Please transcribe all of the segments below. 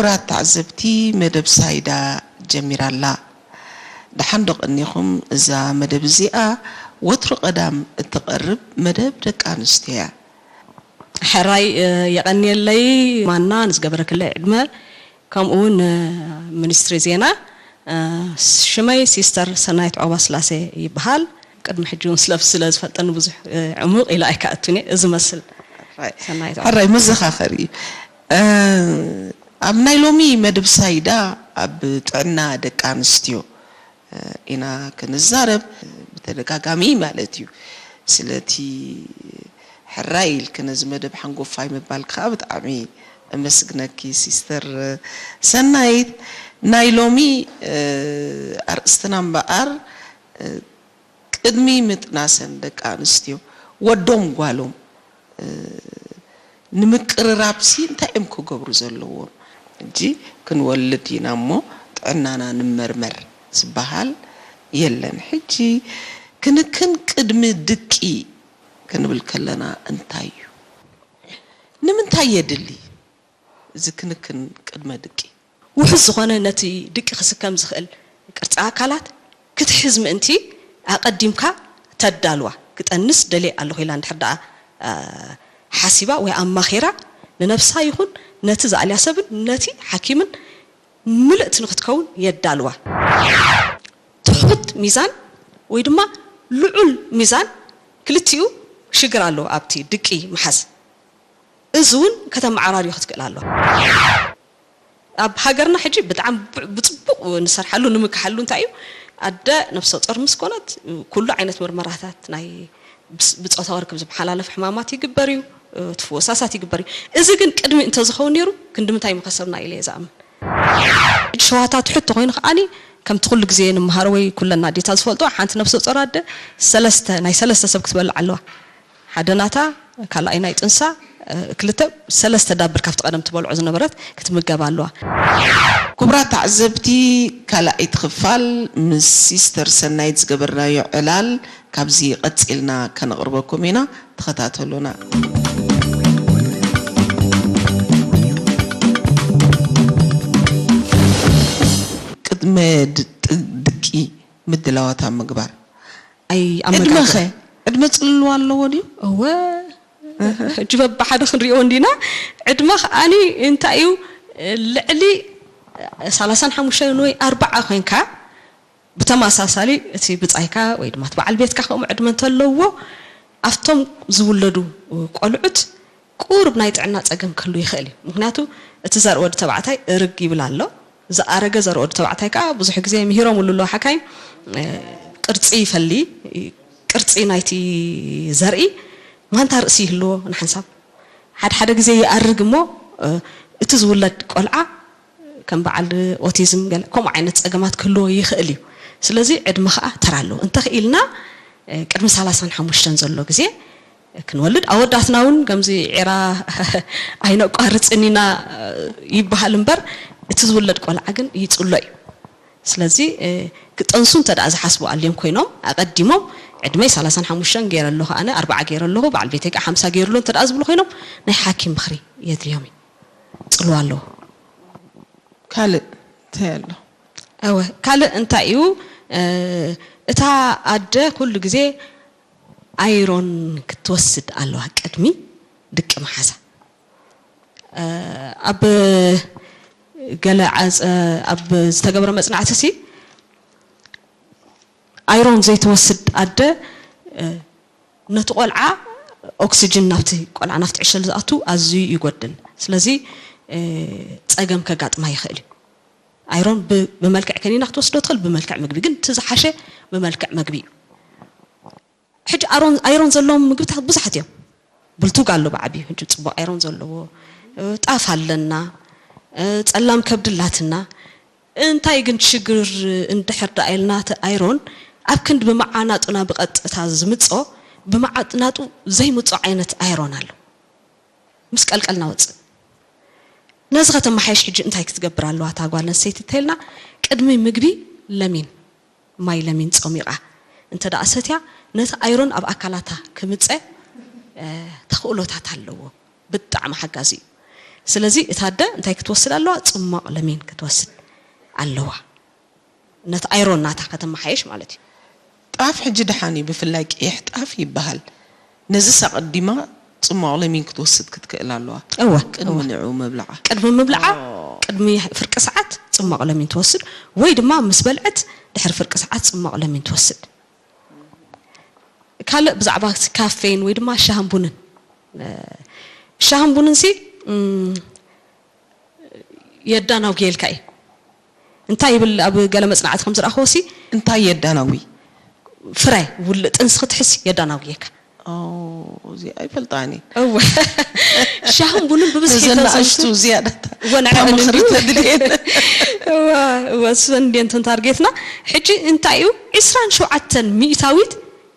ክቡራት ተዓዘብቲ፣ መደብ ሳይዳ ጀሚራ ኣላ። ደሓን ዶ ቀኒኹም? እዛ መደብ እዚኣ ወትሩ ቀዳም እትቐርብ መደብ ደቂ ኣንስትዮ እያ። ሕራይ የቐንየለይ ማና ንዝገበረክለይ ዕድመ፣ ከምኡ እውን ሚኒስትሪ ዜና። ሽመይ ሲስተር ሰናይት ዑቕባስላሴ ይበሃል። ቅድሚ ሕጂ እውን ስለብ ስለ ዝፈልጠኒ ብዙሕ ዕሙቕ ኢለ ኣይከኣቱን እየ። እዚ መስል ሰናይት ዑቕባ። ሕራይ መዘኻኸሪ እዩ። ኣብ ናይ ሎሚ መደብ ሳይዳ ኣብ ጥዕና ደቂ ኣንስትዮ ኢና ክንዛረብ ብተደጋጋሚ ማለት እዩ። ስለቲ ሕራይ ኢልኪ ነዚ መደብ ሓንጎፋይ ምባልኪ ከዓ ብጣዕሚ እመስግነኪ ሲስተር ሰናይት። ናይ ሎሚ ኣርእስትና እምበኣር ቅድሚ ምጥናሰን ደቂ ኣንስትዮ ወዶም ጓሎም ንምቅርራብሲ እንታይ እዮም ክገብሩ ዘለዎም? ሕጂ ክንወልድ ኢና እሞ ጥዕናና ንመርመር ዝበሃል የለን። ሕጂ ክንክን ቅድሚ ድቂ ክንብል ከለና እንታይ እዩ? ንምንታይ የድሊ እዚ ክንክን ቅድመ ድቂ? ውሑስ ዝኾነ ነቲ ድቂ ክስከም ዝኽእል ቅርጺ ኣካላት ክትሕዝ ምእንቲ ኣቐዲምካ ተዳልዋ። ክጠንስ ደልየ ኣለኹ ኢላ እንድሕር ደኣ ሓሲባ ወይ ኣማኺራ ንነብሳ ይኹን ነቲ ዝኣልያ ሰብን ነቲ ሓኪምን ምልእቲ ንክትከውን የዳልዋ። ትሑት ሚዛን ወይ ድማ ልዑል ሚዛን ክልቲኡ ሽግር ኣለዎ ኣብቲ ድቂ ምሓዝ። እዚ እውን ከተመዓራርዮ ክትክእል ኣለዋ። ኣብ ሃገርና ሕጂ ብጣዕሚ ብፅቡቕ ንሰርሓሉ ንምክሓሉ እንታይ እዩ ኣደ ነብሰ ፆር ምስ ኮነት ኩሉ ዓይነት ምርመራታት ናይ ብፆታዊ ርክብ ዝመሓላለፍ ሕማማት ይግበር እዩ፣ እቲ ፍወሳሳት ይግበር እዩ። እዚ ግን ቅድሚ እንተዝኸውን ነይሩ ክንዲ ምንታይ ምኸሰብና ኢለ እየ ዝኣምን። ሕጂ ሸዋታት ትሑት ተኮይኑ ከዓኒ ከምቲ ኩሉ ግዜ ንምሃሮ ወይ ኩለን ኣዴታት ዝፈልጦ ሓንቲ ነብሰ ፆር ኣደ ሰለስተ ናይ ሰለስተ ሰብ ክትበልዕ ኣለዋ። ሓደ ናታ ካልኣይ ናይ ጥንሳ ክልተ ሰለስተ ዳብር ካብቲ ቀደም ትበልዖ ዝነበረት ክትምገብ ኣለዋ። ክቡራት ተዓዘብቲ ካልኣይቲ ክፋል ምስ ሲስተር ሰናይት ዝገበርናዮ ዕላል ካብዚ ቀጺልና ከነቕርበኩም ኢና። ተኸታተሉና። ቅድመ ድቂ ምድላዋት ኣብ ምግባር። ኣይ ኣመጋግባ። ዕድመኸ? ዕድመ ጽልዋ ኣለዎ ድዩ? እወ ሕጂ በብሓደ ክንሪኦ እንዲና። ዕድመ ከኣኒ እንታይ እዩ ልዕሊ ሰላሳን ሓሙሽተን ወይ ኣርባዓ ኮይንካ ብተመሳሳሊ እቲ ብጻይካ ወይ ድማ እቲ በዓል ቤትካ ከምኡ ዕድመ እንተለዎ ኣብቶም ዝውለዱ ቆልዑት ቁሩብ ናይ ጥዕና ጸገም ክህሉ ይኽእል እዩ። ምኽንያቱ እቲ ዘርኢ ወዲ ተባዕታይ እርግ ይብል ኣሎ። ዝኣረገ ዘርኢ ወዲ ተባዕታይ ከኣ ብዙሕ ግዜ ምሂሮምሉ ኣለዉ ሓካይም፣ ቅርጺ ይፈሊ፣ ቅርጺ ናይቲ ዘርኢ ማንታ ርእሲ ይህልዎ ንሓንሳብ። ሓደ ሓደ ግዜ ይኣርግ እሞ እቲ ዝውለድ ቆልዓ ከም በዓል ኦቲዝም ገለ ከምኡ ዓይነት ጸገማት ክህልዎ ይኽእል እዩ። ስለዚ ዕድመ ከኣ ተራ ኣለዎ። እንተኽኢልና ቅድሚ ሰላሳን ሓሙሽተን ዘሎ ግዜ ክንወልድ ኣወዳትና እውን ከምዚ ዒራ ኣይነቋርፅን ኢና ይበሃል እምበር እቲ ዝውለድ ቆልዓ ግን ይፅሎ እዩ። ስለዚ ክጠንሱ እንተ ደኣ ዝሓስቡ ኣልዮም ኮይኖም ኣቐዲሞም ዕድመይ ሰላሳን ሓሙሽተን ገይረ ኣለኹ ኣነ ኣርባዓ ገይረ ኣለኹ በዓል ቤተይ ከዓ ሓምሳ ገይሩ ኣሎ እንተ ደኣ ዝብሉ ኮይኖም ናይ ሓኪም ምኽሪ የድልዮም እዩ። ፅልዋ ኣለዎ። ካልእ እንታይ ኣሎ? እወ ካልእ እንታይ እዩ እታ ኣደ ኩሉ ግዜ ኣይሮን ክትወስድ ኣለዋ ቅድሚ ድቂ ምሓዛ። ኣብ ገለ ኣብ ዝተገብረ መፅናዕቲ ሲ ኣይሮን ዘይትወስድ ኣደ ነቲ ቆልዓ ኦክስጅን ናብቲ ቆልዓ ናብቲ ዕሸል ዝኣቱ ኣዝዩ ይጎድል። ስለዚ ፀገም ከጋጥማ ይኽእል እዩ። ኣይሮን ብመልክዕ ከኒና ክትወስዶ ትኽእል ብመልክዕ ምግቢ ግን እቲ ዝሓሸ ብመልክዕ ምግቢ እዩ። ሕጂ ኣሮን ኣይሮን ዘለዎም ምግብታት ብዙሓት እዮም። ብልቱግ ኣሎ ብዓብዩ ሕጂ ጽቡቕ ኣይሮን ዘለዎ ጣፍ ኣለና፣ ጸላም ከብዲ ኣላትና። እንታይ ግን ሽግር እንድሕር ደኣ ኢልና እቲ ኣይሮን ኣብ ክንዲ ብመዓናጡና ብቐጥታ ዝምጾ ብመዓናጡ ዘይምጾ ዓይነት ኣይሮን ኣሎ። ምስ ቀልቀልና ወጽእ። ነዚ ከተመሓይሽ ሕጂ እንታይ ክትገብር ኣለዋ እታ ጓል ኣንስተይቲ እንተኢልና ቅድሚ ምግቢ ለሚን ማይ ለሚን ጸሚቓ እንተ ደኣ ሰትያ ነቲ ኣይሮን ኣብ ኣካላታ ክምጸ ተኽእሎታት ኣለዎ። ብጣዕሚ ሓጋዚ እዩ። ስለዚ እታ ኣደ እንታይ ክትወስድ ኣለዋ? ጽሟቕ ለሚን ክትወስድ ኣለዋ። ነቲ ኣይሮን ናታ ከተመሓየሽ ማለት እዩ። ጣፍ ሕጂ ደሓን እዩ፣ ብፍላይ ቅይሕ ጣፍ ይበሃል። ነዚስ ኣቐዲማ ጽሟቕ ለሚን ክትወስድ ክትክእል ኣለዋ። እወ ቅድሚ እወ ንዕኡ ምብላዓ። ቅድሚ ምብላዓ ቅድሚ ፍርቂ ሰዓት ጽሟቕ ለሚን ትወስድ፣ ወይ ድማ ምስ በልዐት ድሕሪ ፍርቂ ሰዓት ጽሟቕ ለሚን ትወስድ። ካልእ ብዛዕባ ካፌን ወይ ድማ ሻህን ቡንን፣ እ፣ ሻህን ቡንን ሲ እም፣ የዳናጉየልካ እዩ። እንታይ ይብል ኣብ ገለ መጽናዕቲ ከም ዝረኣኽዎ ሲ እንታይ የዳናዊ? ፍረ ውል ጥንሲ ክትሕስ የዳናጉየካ። ኦ፣ እዚ ኣይፈልጣኒ። እወ ሻህን ቡንን ብብዝሒ ነዘን ተዘውቱ ንኣሽቱ ዝያዳታ እወ ንዕዕን ምኽሪ እንዲሁ ተድልየን። እወ እወ እሰን እንድየን ተን ታርጌትና። ሕጂ እንታይ እዩ ዕስራን ሸውዓተን ሚእታዊት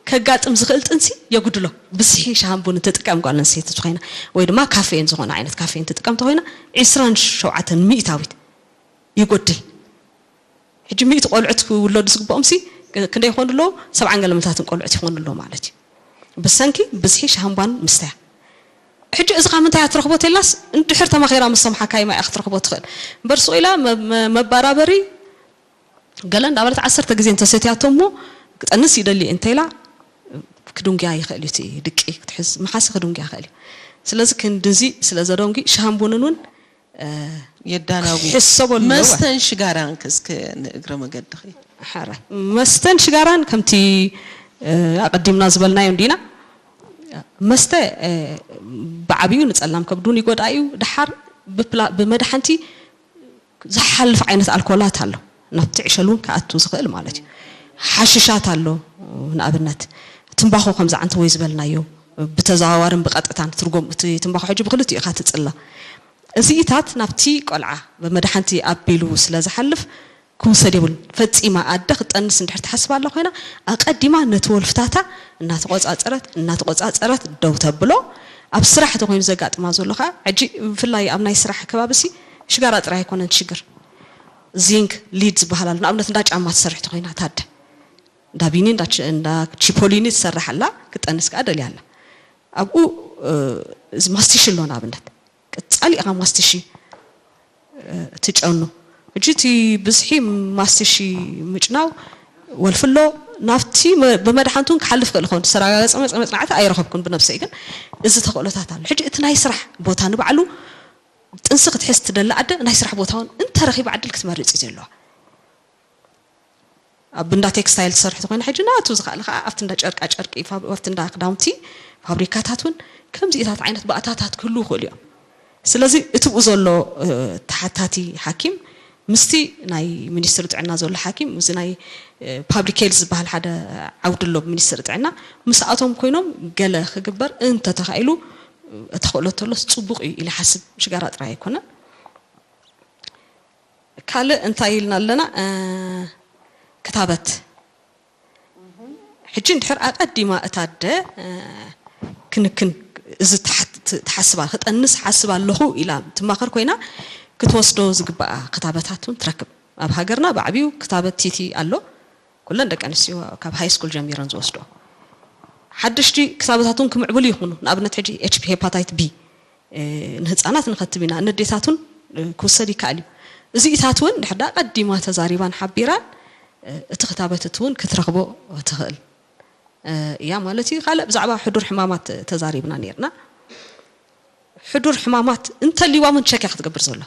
ከጋጥም ዝኽእል ጥንሲ የጉድሎ። ብዝሒ ሻህን ቡን ትጥቀም ጓል ኣንስተይቲ ዝኾይና ወይ ድማ ካፌን ዝኾነ ዓይነት ካፌን ትጥቀም ተኾይና ዕስራን ሸውዓተን ሚእታዊት ይጎድል። ሕጂ ሚእቲ ቆልዑት ክውለዱ ዝግብኦም ሲ ክንደይ ይኾኑ ኣለዉ? ሰብዓን ገለመታትን ቆልዑት ይኾኑ ኣለዉ ማለት እዩ። ብሰንኪ ብዝሒ ሻህን ቡን ምስተያ። ሕጂ እዚ ካብ ምንታይ እያ ትረኽቦ ተልናስ እንድሕር ተማኺራ ምስ ሰምሓካ ይማ እያ ክትረኽቦ ትኽእል። እምበር ሱቕ ኢላ መ- መ- መባራበሪ ገለ እንዳበለት ዓሰርተ ግዜ እንተሰትያቶ እሞ ክጠንስ ይደሊ እንተ ኢላ ክድንጉያ ይኽእል እዩ። እቲ ድቂ ክትሕዝ መሓሲ ክድንጉያ ይኽእል እዩ። ስለዚ ክንድዚ ስለ ዘደንጉ ሻህን ቡንን እውን የዳናዊ ክሕሰበሉ ኣለዎ። መስተን ሽጋራን ከ እስከ ንእግረ መገድኺ ሓራይ መስተን ሽጋራን ከምቲ ኣቐዲምና ዝበልናዮ እንዲና መስተ ብዓብዩ ንፀላም ከብዱን ይጎዳ እዩ። ድሓር ብመድሓንቲ ዝሓልፍ ዓይነት ኣልኮላት ኣሎ ናብቲ ዕሸል እውን ክኣቱ ዝኽእል ማለት እዩ። ሓሽሻት ኣሎ ንኣብነት ትንባኾ ከምዚ ዓንቲ ወይ ዝበልናዮ ብተዘዋዋርን ብቐጥታን ትርጎም እቲ ትንባኾ ሕጂ ብክልቲኡ ኢኻ ትፅላ። እዚኢታት ናብቲ ቆልዓ ብመድሓንቲ ኣቢሉ ስለ ዝሓልፍ ክውሰድ የብሉን። ፈጺማ ኣደ ክትጠንስ እንድሕር ትሓስብ ኣላ ኮይና ኣቐዲማ ነቲ ወልፍታታ እናተቆጻጸረት እናተቆጻጸረት ደው ተብሎ። ኣብ ስራሕ ተኮይኑ ዘጋጥማ ዘሎ ከዓ ሕጂ ብፍላይ ኣብ ናይ ስራሕ ከባቢ ሲ ሽጋራ ጥራይ ኣይኮነን ሽግር ዚንክ ሊድ ዝበሃል ኣሎ። ንኣብነት እንዳ ጫማ ትሰርሕ ተኮይና ታደ እንዳ ቢኒ እንዳ ቺፖሊኒ ትሰርሕ ኣላ ክትጠንስ ከዓ ደልያ ኣላ። ኣብኡ እዚ ማስቲሽ ኣሎ ንኣብነት ቀጻሊ ኢኻ ማስቲሺ ትጨኑ። ሕጂ እቲ ብዝሒ ማስቲሺ ምጭናው ወልፍሎ ናብቲ ብመድሓንቱን ክሓልፍ ክእል ኸውን ዝተረጋገጸ መጽናዕቲ ኣይረኸብኩን ብነብሰይ ግን እዚ ተኽእሎታት ኣሎ። ሕጂ እቲ ናይ ስራሕ ቦታ ንባዕሉ ጥንሲ ክትሕዝ ትደሊ ኣደ ናይ ስራሕ ቦታውን እንተረኺባ ዕድል ክትመርጽ እዩ ዘለዋ። ኣብ እንዳ ቴክስታይል ትሰርሕ ተኮይና ሕጂ ናቱ ዝኽኣለ ከዓ ኣብቲ እንዳ ጨርቃ ጨርቂ ኣብቲ እንዳ ክዳውንቲ ፋብሪካታት እውን ከምዚኢታት ዓይነት ባእታታት ክህልዉ ይኽእሉ እዮም። ስለዚ እቲ ብኡ ዘሎ ተሓታቲ ሓኪም ምስቲ ናይ ሚኒስትሪ ጥዕና ዘሎ ሓኪም እዚ ናይ ፓብሊክ ሄልዝ ዝበሃል ሓደ ዓውዲ ኣሎ ሚኒስትሪ ጥዕና ምስኣቶም ኮይኖም ገለ ክግበር እንተተኻኢሉ ተኽእሎ ተሎስ ፅቡቕ እዩ ኢለ ሓስብ ሽጋራ ጥራይ ኣይኮነን። ካልእ እንታይ ኢልና ኣለና? ክታበት ሕጂ እንድሕር ኣቐዲማ እታ ኣደ ክንክን እዚ ትሓስባ ክጠንስ ሓስብ ኣለኹ ኢላ ትማኸር ኮይና ክትወስዶ ዝግባኣ ክታበታት እውን ትረክብ። ኣብ ሃገርና ብዓብዩ ክታበት ቲቲ ኣሎ። ኩለን ደቂ ኣንስትዮ ካብ ሃይ ስኩል ጀሚረን ዝወስዶ ሓደሽቲ ክታበታት እውን ክምዕብሉ ይኹኑ። ንኣብነት ሕጂ ኤች ፒ ሄፓታይት ቢ ንህፃናት ንኸትብ ኢና ነዴታት እውን ክውሰድ ይከኣል እዩ። እዚኢታት እውን ድሕዳ ቀዲማ ተዛሪባን ሓቢራን እቲ ክታበት እቲ እውን ክትረኽቦ ትኽእል እያ ማለት እዩ። ካልእ ብዛዕባ ሕዱር ሕማማት ተዛሪብና ነርና። ሕዱር ሕማማት እንተልዋ እውን ቸክ ክትገብር ዘሎ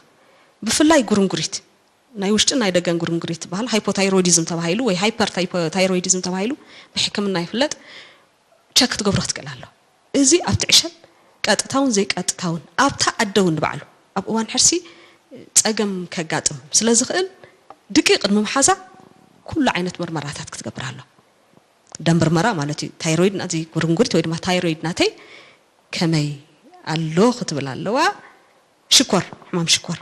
ብፍላይ ጉርንጉሪት ናይ ውሽጥን ናይ ደገን ጉርንጉሪት ትበሃል ሃይፖታይሮይዲዝም ተባሂሉ ወይ ሃይፐር ታይሮይዲዝም ተባሂሉ ብሕክምና ይፍለጥ። ቸክ ክትገብሮ ክትክእል ኣሎ። እዚ ኣብቲ ዕሸል ቀጥታውን ዘይቀጥታውን ኣብታ ኣደ እውን ንባዕሉ ኣብ እዋን ሕርሲ ፀገም ከጋጥም ስለ ዝኽእል ድቂ ቅድሚ ምሓዛ ኩሉ ዓይነት ምርመራታት ክትገብር ኣሎ። ደም ምርመራ ማለት እዩ። ታይሮይድ ናዚ ጉርንጉሪት ወይ ድማ ታይሮይድ ናተይ ከመይ ኣሎ ክትብል ኣለዋ። ሽኮር፣ ሕማም ሽኮር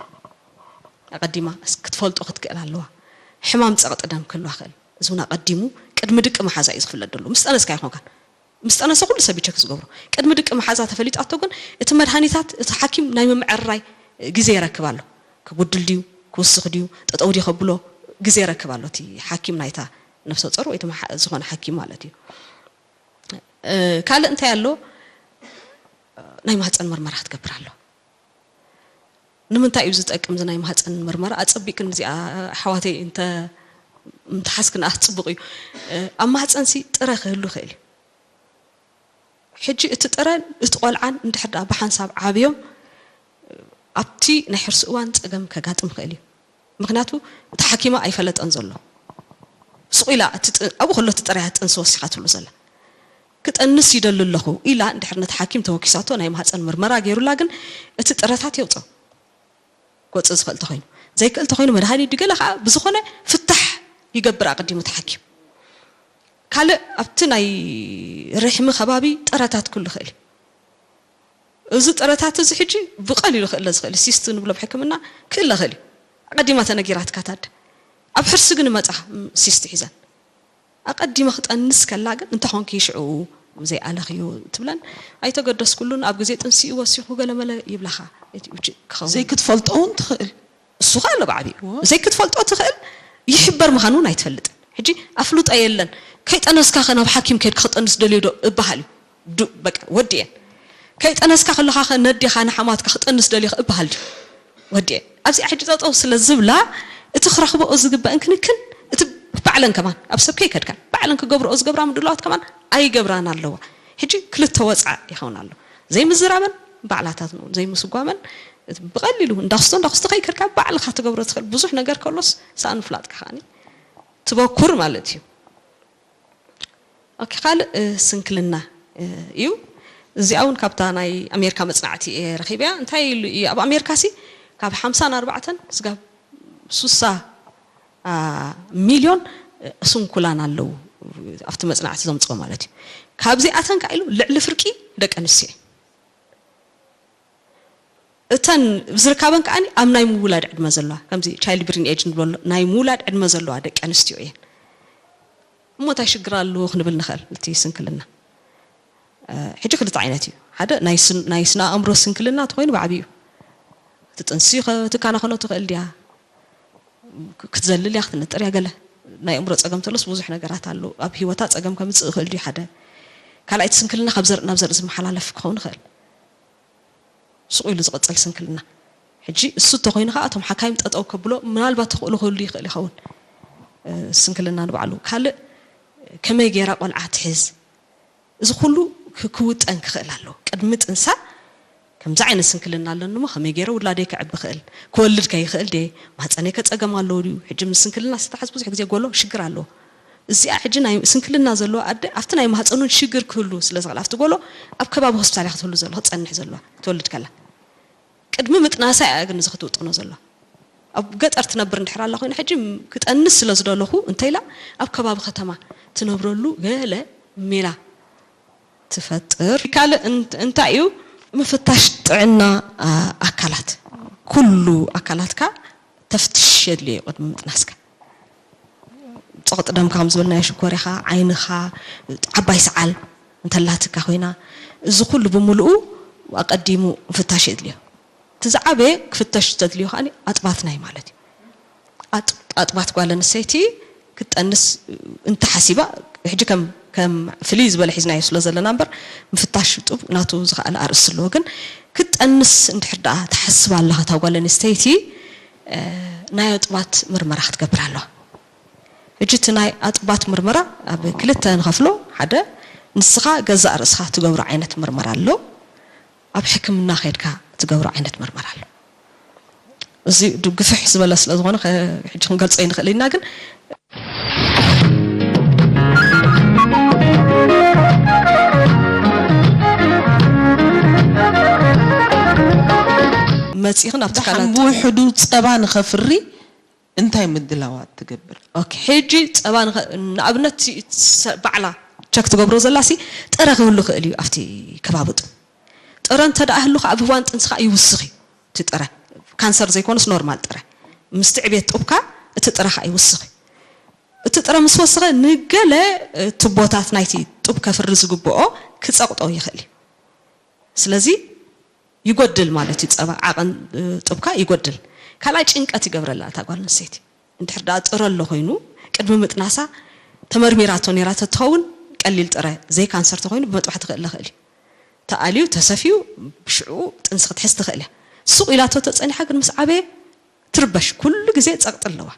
ኣቐዲማ ክትፈልጦ ክትክእል ኣለዋ። ሕማም ጸቕጢ ደም ክህልዋ ክእል። እዚ እውን ኣቐዲሙ ቅድሚ ድቂ መሓዛ እዩ ዝፍለጥ ዘሎ። ምስ ጠነስካ ኣይኮንካን። ምስ ጠነሰ ኩሉ ሰብ ቸክ ዝገብሮ። ቅድሚ ድቂ መሓዛ ተፈሊጣቶ ግን እቲ መድሃኒታት እቲ ሓኪም ናይ ምምዕርራይ ግዜ ይረክብ ኣሎ። ክጉድል ድዩ ክውስኽ ድዩ ጠጠው ድዩ ከብሎ ግዜ ይረክብ ኣሎ እቲ ሓኪም ናይታ ነፍሰ ጾር ወይ ዝኾነ ሓኪም ማለት እዩ። ካልእ እንታይ ኣሎ ናይ ማህፀን መርመራ ክትገብር ኣሎ። ንምንታይ እዩ ዝጠቅም እዚ ናይ ማህፀን ምርመራ? ኣፀቢቅን እዚኣ ኣሕዋተይ እንተ ምትሓዝክን ኣህ ፅቡቅ እዩ። ኣብ ማህፀንሲ ጥረ ክህሉ ይኽእል እዩ። ሕጂ እቲ ጥረን እቲ ቆልዓን እንድሕር ደኣ ብሓንሳብ ዓብዮም ኣብቲ ናይ ሕርሲ እዋን ፀገም ከጋጥም ይኽእል እዩ። ምክንያቱ ተሓኪማ ኣይፈለጠን ዘሎ። ስቕ ኢላ ኣብኡ ከሎ እቲ ጥረ እያ ጥንሲ ወሲኻ ትብሎ ዘላ። ክጠንስ ይደሊ ኣለኹ ኢላ እንድሕር ነቲ ሓኪም ተወኪሳቶ ናይ ማህፀን ምርመራ ገይሩላ ግን እቲ ጥረታት የውፅኦ። ክወፅእ ዝኽእል ተኾይኑ ዘይክእል ተኾይኑ መድሃኒት ድገለ ከዓ ብዝኾነ ፍታሕ ይገብር ኣቐዲሙ እቲ ሓኪም። ካልእ ኣብቲ ናይ ርሕሚ ከባቢ ጥረታት ክህሉ ይኽእል እዩ። እዚ ጥረታት እዚ ሕጂ ብቐሊሉ ክእለ ዝኽእል ሲስት ንብሎ ብሕክምና ክእለ ይኽእል እዩ። ኣቐዲማ ተነጊራትካ ታደ ኣብ ሕርሲ ግን መፃ ሲስት ሒዘን ኣቐዲመ ክጠንስ ከላ ግን እንተኾንኪ ሽዑ ዘይኣለኽዮ ትብለን ኣይተገደስኩሉን ኣብ ግዜ ጥንሲኡ ወሲኹ ገለመለ ይብላኻ። ዘይክትፈልጦ እውን ትኽእል። እሱ ኸ ኣሎ ብዓብዩ ዘይክትፈልጦ ትኽእል ይሕበር ምዃኑ እውን ኣይትፈልጥን። ሕጂ ኣፍልጦ የለን። ከይጠነስካ ኸ ናብ ሓኪም ከድካ ክጠንስ ደልዮ ዶ እበሃል እዩ። ዱ በቃ ወዲ እየን። ከይጠነስካ ከለኻ ኸ ነዴኻ ንሓማትካ ክጠንስ ደልዮ እበሃል ድዩ። ወዲ እየን። ኣብዚኣ ሕጂ ጠጠው ስለ ዝብላ እቲ ክረኽበኦ ዝግበእን ክንክን እቲ ባዕለን ከማን ኣብ ሰብ ከይከድካን ባዕለን ክገብርኦ ዝገብራ ምድላዋት ከማን ኣይገብራን ኣለዋ። ሕጂ ክልተ ወፃዕ ይኸውን ኣሎ። ዘይምዝራበን ባዕላታት ንውን ዘይምስጓመን ብቐሊሉ እንዳኽስቶ እንዳኽስቶ ከይከድካ ባዕልኻ ትገብሮ ትኽእል ብዙሕ ነገር ከሎስ ሰኣን ምፍላጥካ ከዓኒ ትበኩር ማለት እዩ። ኦኬ ካልእ ስንክልና እዩ። እዚኣ እውን ካብታ ናይ ኣሜሪካ መፅናዕቲ እየ ረኺበያ። እንታይ ኢሉ እዩ ኣብ ኣሜሪካ ሲ ካብ ሓምሳን ኣርባዕተን ስጋብ ሱሳ ሚልዮን ስንኩላን ኣለዉ ኣብቲ መፅናዕቲ ዘምፅኦ ማለት እዩ። ካብዚኣተን ከዓ ኢሉ ልዕሊ ፍርቂ ደቂ ኣንስትዮ እተን ዝርካበን ከዓ ኣብ ናይ ምውላድ ዕድመ ዘለዋ ከምዚ ቻይልድ ብሪን ኤጅ ንብሎ ናይ ምውላድ ዕድመ ዘለዋ ደቂ ኣንስትዮ እየን። እሞ እንታይ ሽግር ኣለዎ ክንብል ንኽእል እቲ ስንክልና ሕጂ ክልተ ዓይነት እዩ። ሓደ ናይ ስነ ኣእምሮ ስንክልና ተኮይኑ ብዓብዩ እቲ ጥንሲ ትከናኸኖ ትኽእል ድያ ክትዘልል እያ ክትነጥር እያ ገለ ናይ ኣእምሮ ፀገም ተሎስ ብዙሕ ነገራት ኣሎ ኣብ ሂወታ ፀገም ከምፅእ ይኽእል ድዩ ሓደ ካልኣይቲ ስንክልና ካብ ዘርኢ ናብ ዘርኢ ዝመሓላለፍ ክኸውን ይኽእል ስቕ ኢሉ ዝቕፅል ስንክልና ሕጂ እሱ እንተኮይኑ ከዓ እቶም ሓካይም ጠጠው ከብሎ ምናልባት ተኽእሎ ክህሉ ይኽእል ይኸውን ስንክልና ንባዕሉ ካልእ ከመይ ገይራ ቆልዓ ትሕዝ እዚ ኩሉ ክውጠን ክኽእል ኣለዎ ቅድሚ ጥንሳ ከምዚ ዓይነት ስንክልና ኣለኒ ሞ ከመይ ገይረ ውላደይ ከዕቢ ክእል ክወልድ ከይኽእል ድየ ማህፀነይ ከፀገም ኣለዎ ድዩ ሕጂ ምስ ስንክልና ዝተሓዝ ብዙሕ ግዜ ጎሎ ሽግር ኣለዎ እዚኣ ሕጂ ናይ ስንክልና ዘለዎ ኣደ ኣብቲ ናይ ማህፀኑን ሽግር ክህሉ ስለ ዝኽእል ኣብቲ ጎሎ ኣብ ከባቢ ሆስፒታል እያ ክትህሉ ዘሎ ክትፀንሕ ዘለዋ ክትወልድ ከላ ቅድሚ ምጥናሳ እያ ግን እዚ ክትውጥኖ ዘሎ ኣብ ገጠር ትነብር እንድሕር ኣላ ኮይና ሕጂ ክጠንስ ስለ ዝደለኹ እንተኢላ ኣብ ከባቢ ከተማ ትነብረሉ ገለ ሜላ ትፈጥር ካልእ እንታይ እዩ ምፍታሽ ጥዕና ኣካላት ኩሉ ኣካላትካ ተፍትሽ የድልዮ ቅድሚ ምጥናስካ ፀቕጢ ደምካ ከም ዝበልናዮ ሽኮሪኻ ዓይንኻ ዓባይ ሰዓል እንተላትካ ኮይና እዚ ኩሉ ብምልኡ ኣቀዲሙ ምፍታሽ የድልዮ እቲ ዝዓበየ ክፍተሽ ተድልዮ ከዓ ኣጥባትናይ ማለት እዩ ኣጥባት ጓል ኣንስተይቲ ክትጠንስ እንተሓሲባ ሕጂ ከም ከም ፍልይ ዝበለ ሒዝናዮ ስለ ዘለና እምበር ምፍታሽ ጡብ ናቱ ዝኸኣለ ኣርእስቲ ኣለዎ ግን ክትጠንስ እንድሕር ደኣ ትሓስብ ኣለኻ እታ ጓል ኣንስተይቲ ናይ ኣጥባት ምርመራ ክትገብር ኣለዋ ሕጂ እቲ ናይ ኣጥባት ምርመራ ኣብ ክልተ ንኸፍሎ ሓደ ንስኻ ገዛእ ርእስኻ ትገብሮ ዓይነት ምርመራ ኣሎ ኣብ ሕክምና ከድካ ትገብሮ ዓይነት ምርመራ ኣሎ እዚ ግፍሕ ዝበለ ስለ ዝኾነ ሕጂ ክንገልጾ ይንኽእል ኢና ግን መፂእኽን ኣብ ትካላት ውሕዱ ፀባ ንኸፍሪ እንታይ ምድላዋት ትገብር ሕጂ ፀባ ንኣብነት ባዕላ ቸክ ትገብሮ ዘላ ሲ ጥረ ክህሉ ክእል እዩ ኣብቲ ከባቢ ጡብ ጥረ እንተ ደኣ ህሉ ኣብ እዋን ጥንስኻ ይውስኽ እዩ እቲ ጥረ ካንሰር ዘይኮነስ ኖርማል ጥረ ምስቲ ዕቤት ጡብካ እቲ ጥረ ከዓ ይውስኽ እዩ እቲ ጥረ ምስ ወስኸ ንገለ ቱቦታት ናይቲ ጡብ ከፍሪ ዝግብኦ ክፀቕጦ ይኽእል እዩ ስለዚ ይጎድል ማለት እዩ ፀባ ዓቐን ጡብካ ይጎድል ካልኣይ ጭንቀት ይገብረላ እታ ጓል ኣንስተይቲ እንድሕር ደኣ ጥረ ኣሎ ኮይኑ ቅድሚ ምጥናሳ ተመርሚራቶ ነይራ ተትኸውን ቀሊል ጥረ ዘይካንሰር ተኮይኑ ብመጥባሕቲ ክእለ ክእል እዩ ተኣልዩ ተሰፍዩ ብሽዑ ጥንሲ ክትሕዝ ትኽእል እያ ሱቕ ኢላቶ ተጸኒሓ ግን ምስ ዓበየ ትርበሽ፣ ኩሉ ግዜ ጸቕጢ ኣለዋ።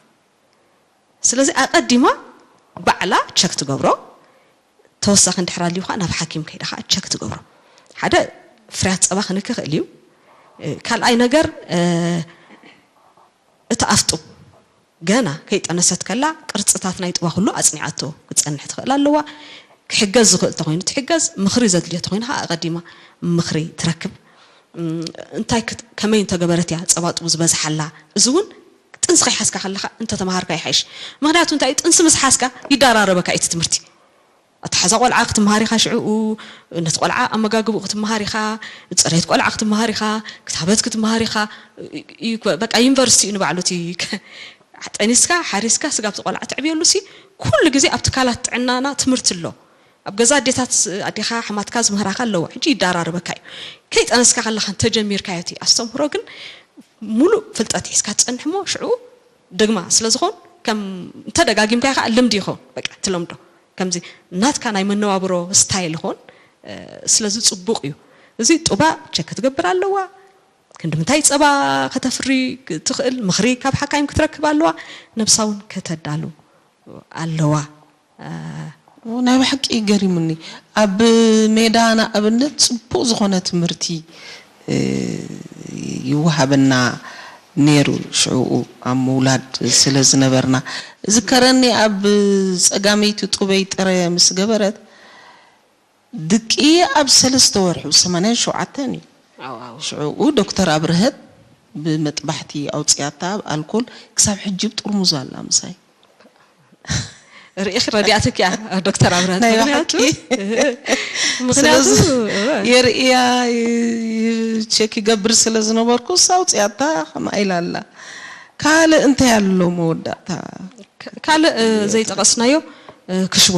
ስለዚ ኣቐዲማ ባዕላ ቸክ ትገብሮ፣ ተወሳኺ እንድሕር ኣልዩ ከዓ ናብ ሓኪም ከይዳ ከዓ ቸክ ትገብሮ። ሓደ ፍርያት ጸባ ክንክ ይኽእል እዩ። ካልኣይ ነገር እቲ ኣፍጡብ ገና ከይጠነሰት ከላ ቅርጽታት ናይ ጡባ ኩሉ ኣጽኒዓቶ ክትጸንሕ ትኽእል ኣለዋ። ክሕገዝ ዝኽእል ተኾይኑ ትሕገዝ፣ ምኽሪ ዘድልዮ ተኾይኑ ከዓ ኣቐዲማ ምኽሪ ትረክብ። እንታይ ከመይ እንተገበረት እያ ጸባ ጡብ ዝበዝሓላ? እዚ እውን ጥንሲ ከይሓዝካ ከለኻ እንተተምሃርካ ይሓይሽ። ምኽንያቱ እንታይ እዩ? ጥንሲ ምስ ሓዝካ ይዳራረበካ እቲ ትምህርቲ። ኣተሓዛ ቆልዓ ክትምሃር ኢኻ ሽዕኡ፣ ነቲ ቆልዓ ኣመጋግብኡ ክትምሃር ኢኻ፣ ጽሬት ቆልዓ ክትምሃር ኢኻ፣ ክታበት ክትምሃር ኢኻ። በቃ ዩኒቨርሲቲ እዩ ንባዕሉ እቲ ጠኒስካ ሓሪስካ ስጋብቲ ቆልዓ ትዕብየሉ ሲ ኩሉ ግዜ ኣብ ትካላት ጥዕናና ትምህርቲ ኣሎ። ኣብ ገዛ ኣዴታት ኣዴኻ ሓማትካ ዝምህራካ ኣለዋ። ሕጂ ይዳራረበካ እዩ። ከይጠነስካ ከለኻ እንተጀሚርካዮ እቲ ኣስተምህሮ ግን ሙሉእ ፍልጠት ሒዝካ ትጸንሕ እሞ ሽዑ ደግማ ስለ ዝኾን ከም እንተደጋጊምካ ኢኻ ልምዲ ይኸውን። በቃ ትለምዶ። ከምዚ ናትካ ናይ መነባብሮ ስታይል ይኾን። ስለዚ ጽቡቕ እዩ። እዚ ጡባ ቸክ ክትገብር ኣለዋ። ክንዲ ምንታይ ጸባ ከተፍሪ ትኽእል ምኽሪ ካብ ሓካይም ክትረክብ ኣለዋ። ነብሳ እውን ከተዳሉ ኣለዋ። ናይ ብሓቂ ገሪሙኒ። ኣብ ሜዳ ንኣብነት ጽቡቕ ዝኾነ ትምህርቲ ይወሃበና ነይሩ። ሽዕኡ ኣብ ምውላድ ስለ ዝነበርና ዝከረኒ ኣብ ጸጋመይቲ ጡበይ ጥረ ምስ ገበረት ድቂ ኣብ ሰለስተ ወርሑ ሰማንያን ሸውዓተን እዩ። ሽዕኡ ዶክተር ኣብርሀት ብመጥባሕቲ ኣውፅያታ ኣብ ኣልኮል ክሳብ ሕጂ ብጥርሙዝ ኣላ ምሳይ። ርኢኺ ረዲኣትኪ እያ ዶክተር ኣብርሀት። ናይ ምኽንያቱ ብሓቂ። ምኽንያቱ ስለዚ የርእያ ቸክ ይገብር ስለ ዝነበርኩ እሳ ኣውፅያታ ከምኣ ኢላ ኣላ። ካልእ እንታይ ኣሎ መወዳእታ? ካልእ ዘይጠቐስናዮ ክሽቦ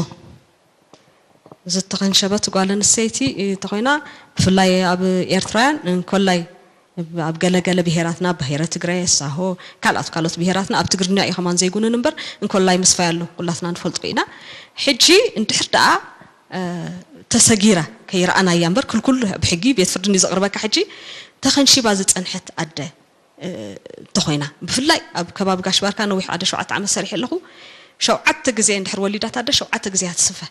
ዝተኸንሸበት ጓል ኣንስተይቲ እንተኾይና ብፍላይ ኣብ ኤርትራውያን እንኮላይ ኣብ ገለገለ ብሄራትና ብሄረ ትግረ ሳሆ ካልኣት ካልኦት ብሄራትና ኣብ ትግርኛ እዩ ከማን ዘይጉንን እምበር እንኮላይ ምስፋይ ኣሎ ኩላትና ንፈልጦ ኢና። ሕጂ እንድሕር ደኣ ተሰጊራ ከይረኣናያ እምበር ክልኩል ብሕጊ ቤት ፍርድን እዩ ዘቕርበካ። ሕጂ ተኸንሺባ ዝጸንሐት ኣደ እንተኾይና ብፍላይ ኣብ ከባቢ ጋሽ ባርካ ነዊሕ ኣደ ሸውዓተ ዓመት ሰሪሐ ኣለኹ። ሸውዓተ ግዜ እንድሕር ወሊዳት ኣደ ሸውዓተ ግዜ እያ ትስፈ።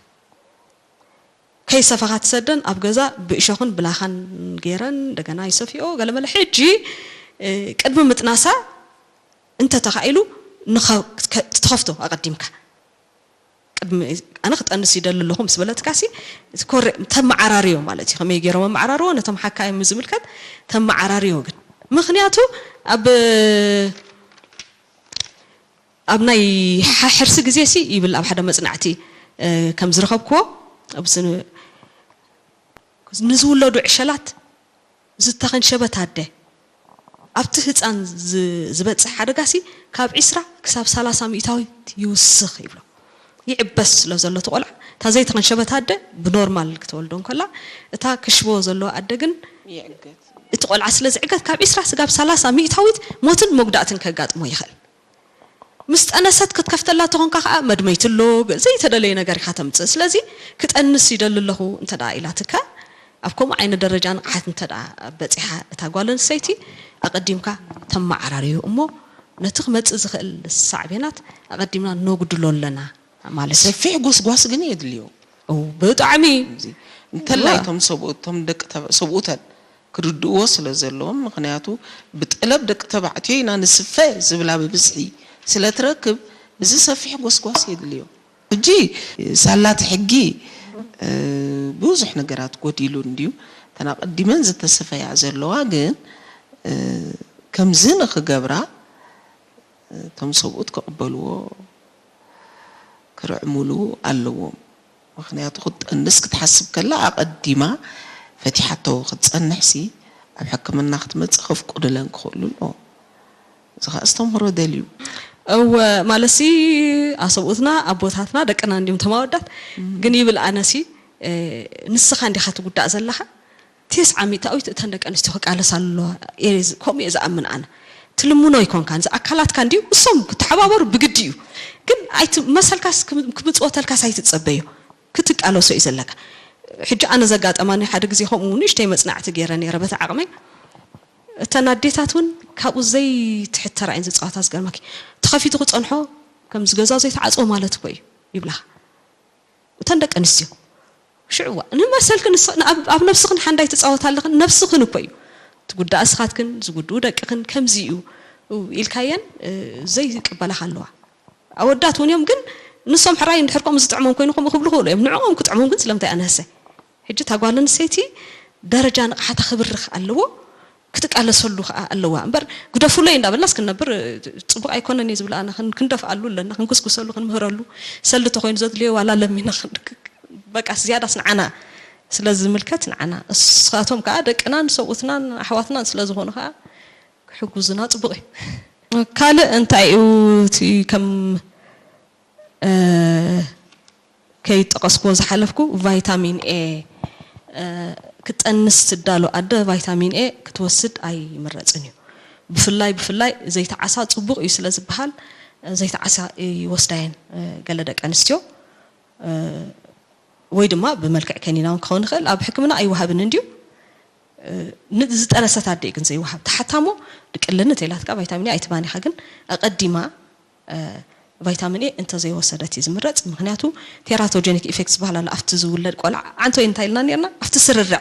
ከይሰፈኻ ትሰደን ኣብ ገዛ ብእሾኽን ብላኻን ገይረን እንደገና ይሰፍኦ ገለመለ። ሕጂ ቅድሚ ምጥናሳ እንተተኻኢሉ ትኸፍቶ ኣቐዲምካ ቅድሚ ኣነ ክጠንስ ይደሊ ኣለኹ ምስ በለትካሲ ተመዓራርዮ ማለት እዩ። ከመይ ገይሮም ኣመዓራርዎ ነቶም ሓካይም ዝምልከት ተመዓራርዮ ግን ምኽንያቱ ኣብ ኣብ ናይ ሓሕርሲ ግዜ ሲ ይብል ኣብ ሓደ መጽናዕቲ ከም ዝረኸብክዎ ኣብዚ ንዝውለዱ ዕሸላት ዝተኸንሸበት ኣደ ኣብቲ ህፃን ዝበፅሕ ሓደጋ ሲ ካብ ዒስራ ክሳብ ሰላሳ ሚእታዊት ይውስኽ ይብሎ። ይዕበስ ስለ ዘሎ እቲ ቆልዓ እታ ዘይተኸንሸበት ኣደ ብኖርማል ክትወልዶ እንከላ እታ ክሽቦ ዘለዎ ኣደ ግን እቲ ቆልዓ ስለ ዝዕገት ካብ ዒስራ ስጋብ ሰላሳ ሚእታዊት ሞትን መጉዳእትን ከጋጥሞ ይኽእል። ምስ ጠነሰት ክትከፍተላ ተኾንካ ከዓ መድመይቲ ኣሎ ዘይተደለየ ነገር ኢኻ ተምፅእ። ስለዚ ክጠንስ ይደሊ ኣለኹ እንተ ደኣ ኢላትካ ኣብ ከምኡ ዓይነት ደረጃ ንቕሓት እንተ ደኣ በፂሓ እታ ጓል ኣንስተይቲ ኣቐዲምካ ተመዓራርዩ እሞ ነቲ ክመፅእ ዝኽእል ሳዕቤናት ኣቐዲምና ነጉድሎ ኣለና ማለት እዩ። ሰፊሕ ጎስጓስ ግን የድልዮ። ብጣዕሚ እንተላይ እቶም ሰብኡት እቶም ደቂ ተባ- ሰብኡተን ክርድእዎ ስለ ዘለዎም፣ ምኽንያቱ ብጠለብ ደቂ ተባዕትዮ ኢና ንስፈ ዝብላ ብብዝሒ ስለ ትረክብ፣ እዚ ሰፊሕ ጎስጓስ የድልዮ። ሕጂ ሳላት ሕጊ ብዙሕ ነገራት ጎዲሉ እንድዩ። እተን ኣቐዲመን ዝተሰፈያ ዘለዋ ግን ከምዚ ንኽገብራ እቶም ሰብኡት ክቕበልዎ ክርዕምሉ ኣለዎም። ምኽንያቱ ክትጠንስ ክትሓስብ ከላ ኣቐዲማ ፈቲሓቶ ክትጸንሕሲ ኣብ ሕክምና ክትመጽእ ከፍቁድለን ክኽእሉ ኣለዎም። እዚ ኸዓ ኣስተምህሮ ደልዩ። እወ ማለትሲ ኣሰብኡትና ኣቦታትና ደቅና እንዲም ተማወዳት ግን ይብል ኣነሲ ንስኻ እንዲኻ ትጉዳእ ዘለኻ ቴስዓ ሚእታዊት እተን ደቂ ኣንስትዮ ክቃለሳ ኣለዋ እየ ዝ- ከምኡ እየ ዝኣምን ኣነ። ትልምኖ ኣይኮንካን፣ እዚ ኣካላትካ እንድዩ እሶም ክተሓባበሩ ብግዲ እዩ። ግን ኣይት- መሰልካስ ክም- ክምፅወተልካስ ኣይትፀበዮ፣ ክትቃለሶ እዩ ዘለካ። ሕጂ ኣነ ዘጋጠማኒ ሓደ ግዜ ከምኡ ንእሽተይ መፅናዕቲ ገይረ ነይረ በቲ ዓቕመይ እተን ኣዴታት እውን ካብኡ ዘይትሕተራ እየን ዝፃወታ። ዝገርመኪ፣ ተኸፊቱ ክፀንሖ ከምዚ ገዛ ዘይተዓፅወ ማለት እኮ እዩ ይብላኻ እተን ደቂ ኣንስትዮ። ሽዕዋ ንመሰልክን ንስ- ኣብ ኣብ ነብስኽን ሓንዳይ ትፃወታ ኣለኽን፣ ነብስኽን እኮ እዩ ትጉዳእ። እስኻትክን ዝጉድኡ ደቅኽን ከምዚ እዩ ኢልካየን ዘይቅበላኻ ኣለዋ። ኣወዳት እውን እዮም፣ ግን ንሶም ሕራይ እንድሕር ከምኡ ዝጥዕሞም ኮይኑ ከምኡ ክብሉ ክእሉ እዮም። ንዕኦም ክጥዕሞም ግን ስለምንታይ ኣነሰ? ሕጂ እታ ጓል ኣንስተይቲ ደረጃ ንቕሓታ ክብርኽ ኣለዎ፣ ክትቃለሰሉ ከዓ ኣለዋ። እምበር ግደፉለይ እንዳበልናስ ክንነብር ጽቡቕ ኣይኮነን እየ ዝብል። ኣነ ክን- ክንደፍኣሉ ኣለና፣ ክንኩስኩሰሉ፣ ክንምህረሉ፣ ሰልዲ ተኮይኑ ዘድልዮ ዋላ ለሚና ክን- በቃ ዝያዳስ ንዓና ስለ ዝምልከት ንዓና፣ እስኻቶም ከዓ ደቅናን ሰብኡትናን ኣሕዋትናን ስለ ዝኾኑ ከዓ ክሕጉዙና ጽቡቕ እዩ። ካልእ እንታይ እዩ እቲ ከም እ፣ ከይጠቐስኩዎ ዝሓለፍኩ ቫይታሚን ኤ፣ እ፣ ክትጠንስ ትዳሎ ኣደ ቫይታሚን ኤ ክትወስድ ኣይምረፅን እዩ። ብፍላይ ብፍላይ ዘይተዓሳ ፅቡቕ እዩ ስለ ዝበሃል፣ እ፣ ዘይተዓሳ ይወስዳ እየን፣ እ፣ ገለ ደቂ ኣንስትዮ፣ እ፣ ወይ ድማ ብመልክዕ ከኒና እውን ክኸውን ይኽእል። ኣብ ሕክምና ኣይወሃብን እንድዩ። እ፣ ን- ዝጠነሰት ኣደ እዩ ግን ዘይወሃብ። ተሓታሞ ድቅልኒ ተይላትካ ቫይታሚን ኤ ኣይትባኒኻ፣ ግን ኣቐዲማ እ፣ ቫይታሚን ኤ እንተዘይወሰደት እዩ ዝምረፅ። ምኽንያቱ ቴራቶጀኒክ ኢፌክት ዝበሃል ኣሎ። ኣብቲ ዝውለድ ቆልዓ ዓንቶ እንታይ ኢልና ነርና? ኣብቲ ስርርዕ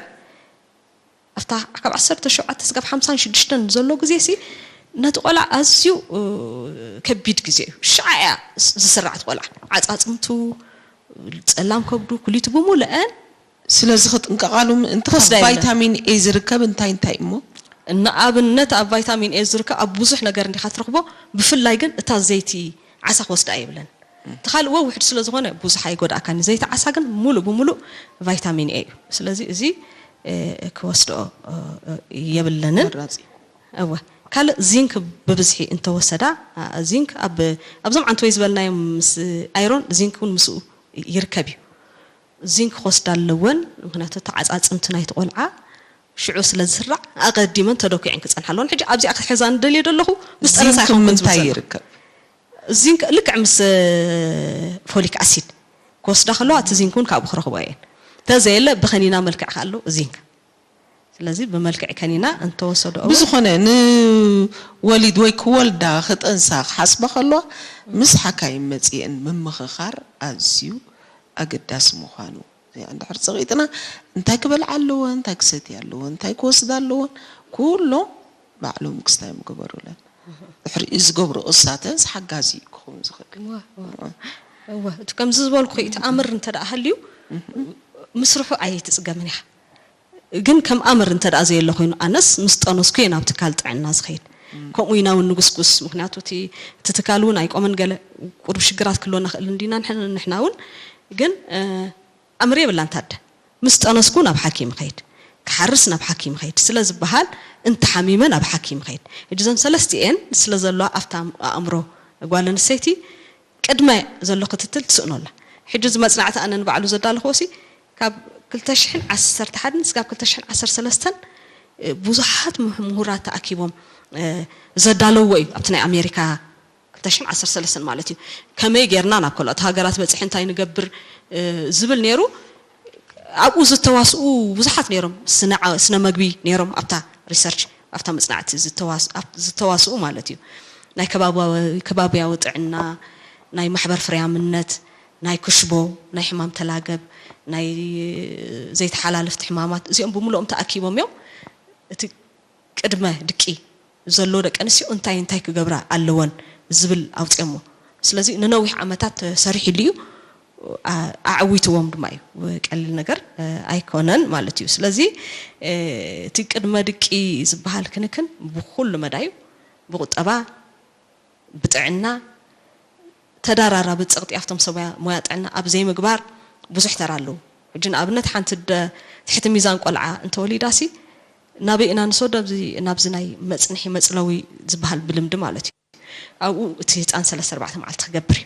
ኣብታ ካብ ዓሰርተ ሸውዓተ ስጋብ ሓምሳን ሽዱሽተን ዘሎ ግዜ ሲ ነቲ ቆልዓ ኣዝዩ እ፣ ከቢድ ግዜ እዩ። ሽዓ እያ ስ- ዝስራዕ እቲ ቆልዓ። ዓፃፅምቱ፣ ፀላም ከብዱ፣ ኩሊቱ ብምሉአን ስለዚ ክጥንቀቓሉ ምእንቲ ካብ ወስዳ የለ። ቫይታሚን ኤ ዝርከብ እንታይ እንታይ እሞ? ንኣብነት ኣብ ቫይታሚን ኤ ዝርከብ ኣብ ብዙሕ ነገር እንዲኻ ትረኽቦ፣ ብፍላይ ግን እታ ዘይቲ ዓሳ ክወስዳ የብለን። እቲ ካልእ ወ ውሕድ ስለ ዝኾነ ብዙሕ ኣይጎድኣካን። ዘይቲ ዓሳ ግን ሙሉእ ብሙሉእ ቫይታሚን ኤ እዩ። ስለዚ እዚ እ፣ ክወስድኦ እ፣ የብለንን። መራፂ። እወ ካልእ ዚንክ ብብዝሒ እንተወሰዳ አ፣ ዚንክ ኣብ ኣብዞም ዓንተወይ ዝበልናዮም ምስ ኣይሮን ዚንክ እውን ምስኡ ይርከብ እዩ። ዚንክ ክወስዳ ኣለወን። ምክንያቱ ተዓፃፅምቲ ናይቲ ቆልዓ ሽዑ ስለ ዝስራዕ ኣቐዲመን ተደኩዐን ክፀንሓ ኣለወን። ሕጂ ኣብዚኣ ክትሕዛ ንደልየ ደለኹ ምስ ጠነሳ ዚንክ ይኸውን ምንታይ ዝብል ዘሎ። ይርከብ? ዚንክ ልክዕ ምስ ፎሊክ ኣሲድ ክወስዳ ከለዋ እቲ ዚንክ እውን ካብኡ ክረኽቦ እየን። ተዘየለ ብኸኒና መልክዕ ከ ኣሎ ዚንክ። ስለዚ ብመልክዕ ከኒና እንተወሰዶ እውን ብዝኾነ ንወሊድ ወይ ክወልዳ ክጠንሳ ክሓስባ ከለዋ ምስ ሓካይም መፅኤን ምምኽኻር ኣዝዩ ኣገዳሲ ምዃኑ እዚኣ እንድሕር ፀቒጥና እንታይ ክበልዓ ኣለወን እንታይ ክሰትያ ኣለወን እንታይ ክወስዳ ኣለወን ኩሎም ባዕሎም ክስታዮም ግበሩለን ድሕሪኡ ዝገብርኦ እሳተ ሓጋዚ እዩ ክኸውን ዝኽእል እወ እወ እወ እቲ ከምዚ ዝበልኩ እቲ ኣምር እንተ ደኣ ሃልዩ ምስርሑ ኣይትፅገምን ኢኻ ግን ከም ኣምር እንተ ደኣ ዘየለ ኮይኑ ኣነስ ምስ ጠነስኩ እየ ናብ ትካል ጥዕና ዝኸይድ ከምኡ ኢና እውን ንጉስጉስ ምክንያቱ እቲ እቲ ትካል እውን ኣይቆመን ገለ ቁሩብ ሽግራት ክህልወና ክእል እንዲና ንሕና ንሕና እውን ግን ኣምር የብላን ታደ ምስ ጠነስኩ ናብ ሓኪም ኸይድ ክሓርስ ናብ ሓኪም ኸይድ ስለ ዝበሃል እንተሓሚመ ናብ ሓኪም ኸይድ ሕጂ ዘን ሰለስቲኤን ስለ ዘለዋ ኣብታ ኣእምሮ ጓል ኣንስተይቲ ቅድመ ዘሎ ክትትል ትስእኖ ኣላ ሕጂ እዚ መፅናዕቲ ኣነ ንባዕሉ ዘዳለኽዎ ሲ ካብ ክልተ ሽሕን ዓሰርተ ሓደን ስጋብ ክልተ ሽሕን ዓሰርተ ሰለስተን ብዙሓት ምሁራት ተኣኪቦም ዘዳለውዎ እዩ ኣብቲ ናይ ኣሜሪካ ክልተ ሽሕን ዓሰርተ ሰለስተን ማለት እዩ ከመይ ጌርና ናብ ካልኦት ሃገራት በፅሒ እንታይ ንገብር ዝብል ነይሩ ኣብኡ ዝተዋስኡ ብዙሓት ነይሮም ስነ መግቢ ነይሮም ኣብታ research ኣብታ መፅናዕቲ ዝተዋስኡ ማለት እዩ ናይ ከባብያዊ ጥዕና ናይ ማሕበር ፍርያምነት ናይ ክሽቦ ናይ ሕማም ተላገብ ናይ ዘይተሓላለፍቲ ሕማማት እዚኦም ብምልኦም ተኣኪቦም እዮም እቲ ቅድመ ድቂ ዘሎ ደቂ ኣንስትዮ እንታይ እንታይ ክገብራ ኣለወን ዝብል ኣውፅኦሞ ስለዚ ንነዊሕ ዓመታት ተሰሪሕሉ እዩ ኣዕዊትዎም ድማ እዩ ቀሊል ነገር ኣይኮነን ማለት እዩ ስለዚ እቲ ቅድመ ድቂ ዝበሃል ክንክን ብኩሉ መዳዩ ብቁጠባ ብጥዕና ተዳራራቢ ጸቕጢ ኣብቶም ሰብ ሞያ ጥዕና ኣብ ዘይምግባር ብዙሕ ተራ ኣለዎ። ሕጂ ንኣብነት ሓንቲ ደ ትሕቲ ሚዛን ቆልዓ እንተወሊዳሲ ናበይ ኢና ንሰዶ ኣብዚ ናብዚ ናይ መጽንሒ መጽለዊ ዝበሃል ብልምዲ ማለት እዩ። ኣብኡ እቲ ህፃን ሰለስተ ኣርባዕተ መዓልቲ ክገብር እዩ።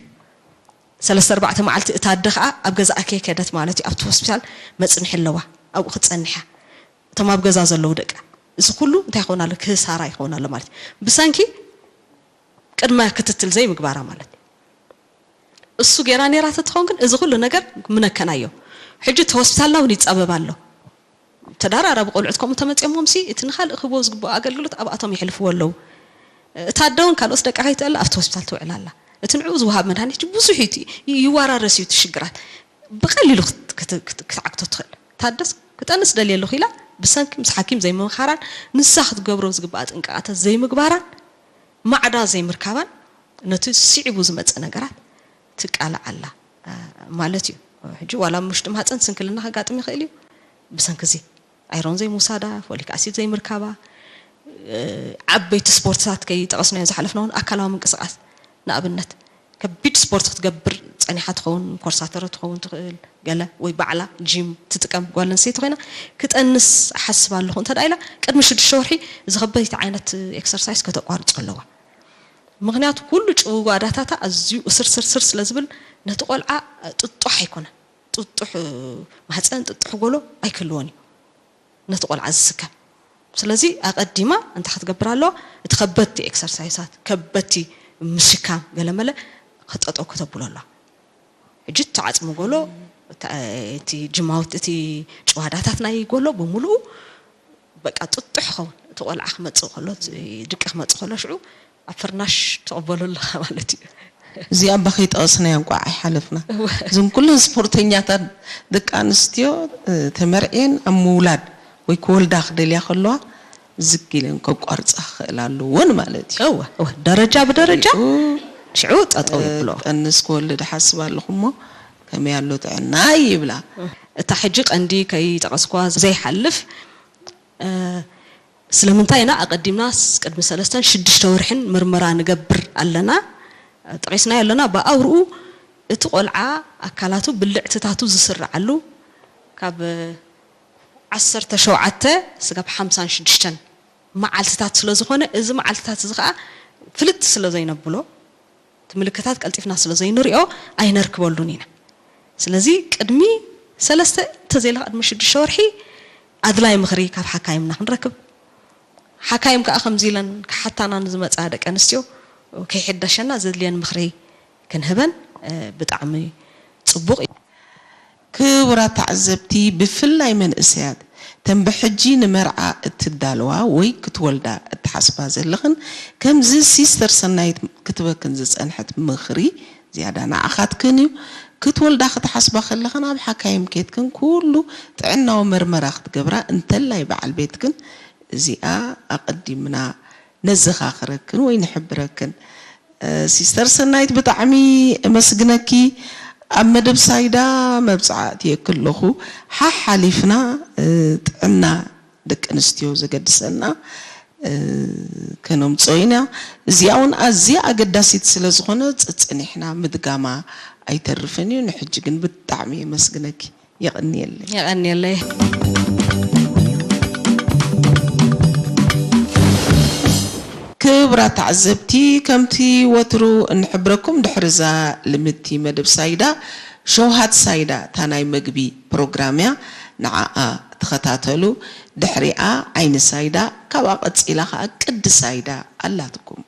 ሰለስተ ኣርባዕተ መዓልቲ እታ ኣደ ከዓ ኣብ ገዛኣ ከይከደት ማለት እዩ ኣብቲ ሆስፒታል መፅንሒ ኣለዋ ኣብኡ ክትፀንሕ እያ። እቶም ኣብ ገዛ ዘለዉ ደቃ እዚ ኩሉ እንታይ ይኸውን ኣሎ ክሳራ ይኸውን ኣሎ ማለት እዩ። ብሰንኪ ቅድመ ክትትል ዘይምግባራ ማለት እዩ። እሱ ጌራ ኔራ ተትኸውን ግን እዚ ኩሉ ነገር ምነከናዮ። ሕጂ እቲ ሆስፒታልና እውን ይፃበብ ኣሎ። ተዳራራቢ ቆልዑት ከምኡ ተመፅኦሞምሲ እቲ ንኻልእ ክህቦ ዝግብኦ ኣገልግሎት ኣብኣቶም የሕልፍዎ ኣለዉ። እታ ኣደ እውን ካልኦት ደቃ ከይትእለ ኣብቲ ሆስፒታል ትውዕል ኣላ። እቲ ንዕኡ ዝወሃብ መድሃኒት ብዙሕ እዩ፣ ይወራረስ እዩ እቲ ሽግራት። ብቐሊሉ ክት- ክት- ክት- ክትዓግቶ ትኽእል። ታደስ ክጠንስ ደልየ ኣለኹ ኢላ ብሰንኪ ምስ ሓኪም ዘይምምኻራን ንሳ ክትገብሮ ዝግብኣ ጥንቃቐታት ዘይምግባራን ማዕዳ ዘይምርካባን ነቲ ስዒቡ ዝመፅእ ነገራት ትቃላዕ ኣላ ማለት እዩ። ሕጂ ዋላ ኣብ ውሽጢ ማህፀን ስንክልና ከጋጥም ይኽእል እዩ። ብሰንኪ እዚ ኣይሮን ዘይምውሳዳ፣ ፎሊክ ኣሲድ ዘይምርካባ፣ ዓበይቲ ስፖርትታት ከይጠቐስናዮ ዝሓለፍና እውን ኣካላዊ ምንቅስቃስ ንኣብነት ከቢድ ስፖርት ክትገብር ፀኒሓ ትኸውን፣ ኮርሳተሮ ትኸውን ትኽእል፣ ገለ ወይ ባዕላ ጂም ትጥቀም ጓል ኣንስተይቲ ኮይና ክጠንስ እሓስብ ኣለኹ እንተ ኢላ ቅድሚ ሽዱሽተ ወርሒ እዚ ከበይቲ ዓይነት ኤክሰርሳይዝ ከተቋርጾ ኣለዋ። ምኽንያቱ ኩሉ ጭውዋዳታታ ኣዝዩ እስርስርስር ስለ ዝብል ነቲ ቆልዓ ጥጡሕ ኣይኮነን። ጥጡሕ ማህፀን ጥጡሕ ጎሎ ኣይክህልዎን እዩ ነቲ ቆልዓ ዝስከም። ስለዚ ኣቐዲማ እንታይ ክትገብር ኣለዋ? እቲ ከበድቲ ኤክሰርሳይሳት፣ ከበድቲ ምሽካም ገለመለ ክጠጠው ከተብሎ ኣለዋ። ሕጂ እቲ ዓፅሚ ጎሎ እቲ ጅማውት እቲ ጭዋዳታት ናይ ጎሎ ብምሉኡ በቃ ጥጡሕ ይኸውን። እቲ ቆልዓ ክመፅእ ከሎ ድቂ ክመፅእ ከሎ ሽዑ ኣብ ፍርናሽ ትቕበሉ ኣለኻ ማለት እዩ። እዚኣ እባ ከይጠቐስናያ እንቋዕ ኣይሓለፍና። እዞም ኩለን ስፖርተኛታት ደቂ ኣንስትዮ ተመርዕየን ኣብ ምውላድ ወይ ክወልዳ ክደልያ ከለዋ ዝግ ኢለን ከቋርፃ ክኽእላ ኣለወን ማለት እዩ። እወ እወ ደረጃ ብደረጃ ሽዑ ጠጠው ይብሎ። ጠንስ ክወልድ እሓስብ ኣለኹ እሞ ከመይ ኣሎ ጥዕናይ ይብላ። እታ ሕጂ ቀንዲ ከይጠቐስኳ ዘይሓልፍ ስለምንታይ ኢና ኣቐዲምና ቅድሚ ሰለስተን ሽዱሽተ ወርሕን ምርመራ ንገብር ኣለና? ጠቒስናዮ ኣለና። ብኣውርኡ እቲ ቆልዓ ኣካላቱ ብልዕትታቱ ዝስርዓሉ ካብ ዓሰርተ ሸውዓተ ስጋብ ሓምሳን ሽዱሽተን መዓልትታት ስለ ዝኾነ እዚ መዓልትታት እዚ ከዓ ፍልጥ ስለ ዘይነብሎ እቲ ምልክታት ቀልጢፍና ስለ ዘይንሪኦ ኣይነርክበሉን ኢና። ስለዚ ቅድሚ ሰለስተ እንተዘይለ ቅድሚ ሽዱሽተ ወርሒ ኣድላይ ምኽሪ ካብ ሓካይምና ክንረክብ ሓካይም ከዓ ከምዚ ኢለን ክሓታና ንዝመፃ ደቂ ኣንስትዮ ከይሕደሸና ዘድልየን ምኽሪ ክንህበን ብጣዕሚ ፅቡቕ እዩ። ክቡራት ተዓዘብቲ ብፍላይ መንእሰያት ተን ብሕጂ ንመርዓ እትዳለዋ ወይ ክትወልዳ እትሓስባ ዘለኽን ከምዚ ሲስተር ሰናይት ክትበክን ዝጸንሐት ምኽሪ ዝያዳ ንዓኻትክን እዩ። ክትወልዳ ክትሓስባ ከለኽን ኣብ ሓካይም ኬድክን ኩሉ ጥዕናዊ መርመራ ክትገብራ እንተላይ በዓል ቤትክን እዚኣ ኣቐዲምና ነዘኻኽረክን ወይ ንሕብረክን። ሲስተር ሰናይት ብጣዕሚ እመስግነኪ ኣብ መደብ ሳይዳ መብፅዓ እትየኪ ኣለኹ ሓሓሊፍና ጥዕና ደቂ ኣንስትዮ ዘገድሰና ከነምፅኦ ኢና እዚኣ እውን ኣዝያ ኣገዳሲት ስለ ዝኾነ ፀፅኒሕና ምድጋማ ኣይተርፍን እዩ ንሕጂ ግን ብጣዕሚ የመስግነኪ የቐንየለይ። የቐንየለይ። ክብራት ተዓዘብቲ፣ ከምቲ ወትሩ እንሕብረኩም ድሕሪ እዛ ልምድቲ መደብ ሳይዳ፣ ሸውሃት ሳይዳ እታ ናይ መግቢ ፕሮግራም እያ፣ ንዓኣ ተኸታተሉ። ድሕሪኣ ዓይኒ ሳይዳ፣ ካብኣ ቀጺላ ኸኣ ቅዲ ሳይዳ ኣላትኩም።